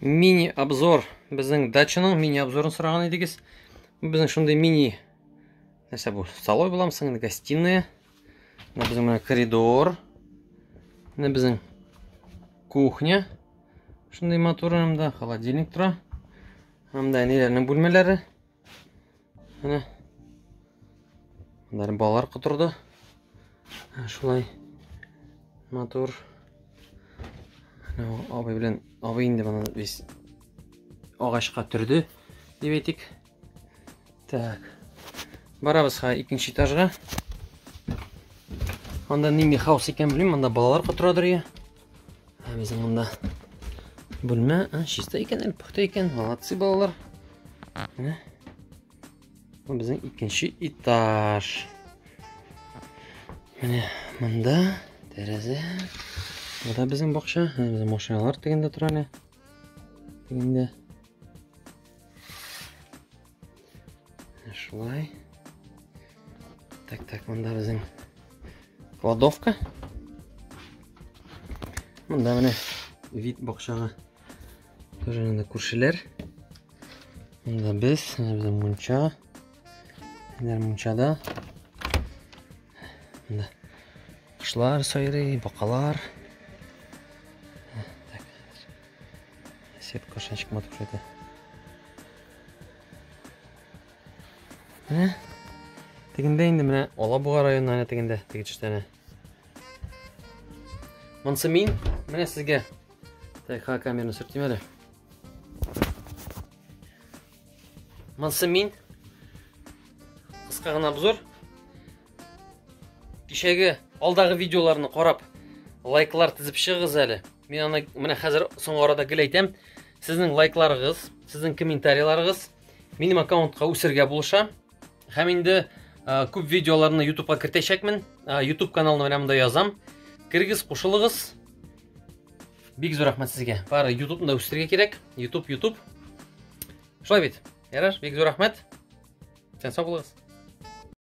Мини-обзор. Безнең дачаның мини-обзорын сораган идегез. Бу безнең шундый мини нәрсә бу? Столовый буламы соң инде, гостиная. Менә безнең менә коридор. Менә безнең кухня. Шундый матур монда холодильник тора. Монда әниләрнең бүлмәләре. Менә. Монда балалар котырды. Шулай матур. Менә абый белән абый инде моны без агачка төрде дип әйтик. Так. Барабыз ха икенче этажга. Анда нинди хаос икән белмим, монда балалар котырадыр я. Ә безнең монда бүлмә, а, чиста икән әле, пөхтә икән. Молодцы балалар. Менә. Бу безнең икенче этаж. Менә монда тәрәзә. Бу да безнең бакча. Менә безнең машиналар тегендә тора әле. Тегендә. Шулай. Так, так, монда безнең кладовка. Монда менә вид бакчага. Тоже инде күршеләр. Монда без, безнең мунча. Менә мунчада. Монда кошлар сайрый, бакалар. Так. Сетка шанчик матур шәйтә. Менә. Тегендә инде менә Алабуга районы әнә тегендә, теге төштә әнә. Монсы мин, менә сезгә. Так, ха, камераны сөртим әле. Монсы мин. Кыска гына обзор. Кичәге алдагы видеоларны карап, лайклар тезеп чыгыгыз әле. Мин аны менә хәзер соңгы арада гел әйтәм. Сезнең лайкларыгыз, сезнең комментарийларыгыз минем аккаунтка үсергә булыша. Һәм инде күп видеоларны YouTubeга кертәчәкмен. YouTube каналына менә монда язам. Кергез, кушылыгыз. Бик зур рәхмәт сезгә. Бары YouTube-ны да үстерергә кирәк. YouTube, YouTube. Шулай бит. Ярар, бик зур рәхмәт. Сән сау булыгыз.